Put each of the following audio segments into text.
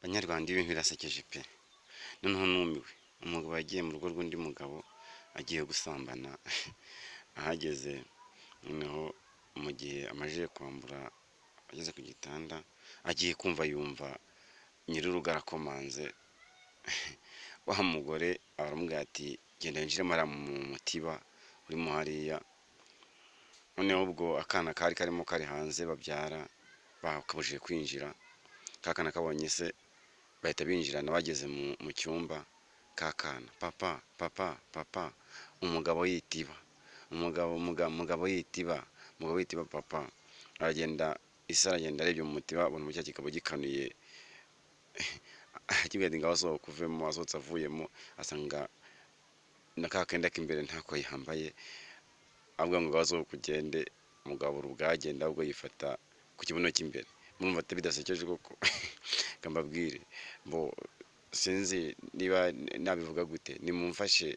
Banyarwanda, ibintu birasekeje pe! Noneho numiwe. Umugabo yagiye mu rugo rw'undi mugabo agiye gusambana, ahageze noneho mu gihe amajije kwambura ageze ku gitanda, agiye kumva yumva nyir'urugo arakomanze. Wa mugore aramubwira ati genda winjiremo hariya mu mutiba urimo hariya. Noneho ubwo akana kari karimo kari hanze babyara bakabujije kwinjira, ka kana kabonye se bahita binjirana. Bageze mu cyumba, ka kana papa, papa, papa, umugabo yitiba, umugabo umugabo yitiba, umugabo yitiba papa. Aragenda, ise aragenda arebye mu mutiba abona cya kigabo gikanuye, akibwira ati ngaho sohoka uvemo. Asohotse avuyemo asanga na ka kenda k'imbere ntako yambaye, avuga ngo ngaho sohoka ugende. Umugabo ubwagenda ahubwo yifata ku kibuno cy'imbere. Murumva bidasekeje koko? Reka mbabwire, mbo sinzi niba nabivuga gute, nimumfashe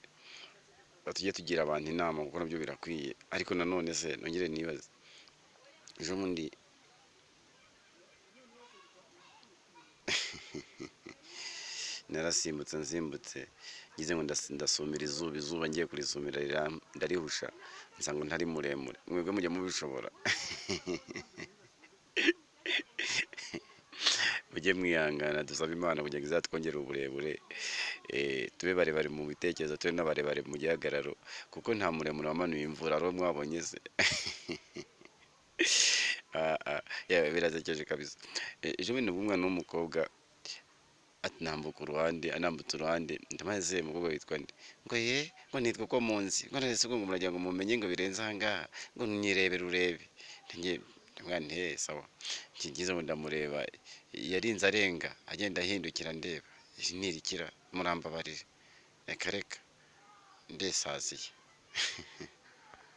tujye tugira abantu inama kuko nabyo birakwiye. Ariko nanone se nongere nibaze, ejo bundi narasimbutse nsimbutse ngize ngo ndasumira izuba, izuba ngiye kurisumira ndarihusha nsanga ntari muremure. Mwebwe mujya mubishobora? Mujye mwihangana, dusabe Imana kugira ngo izatwongere uburebure, tube barebare mu bitekerezo, tube n'abarebare mu gihagararo, kuko nta muremure wamanuye imvura. Ari uwo mwabonye se? Birasekeje kabisa. Ejo bundi nibwo umwana w'umukobwa atambuka uruhande, anambutse uruhande, ndamaze umukobwa witwa nde? Ngo ye, ngo nitwa uko munzi, ngo none se ngo muragira ngo mumenye ngo birenze aha ngaha, ngo nyirebere urebe. Njye ndamubwira nti he sawa. Ngize ngo ndamureba, yarinze arenga agenda ahindukira ndeba, iri nirikira, murambabarire, reka reka ndesaziye.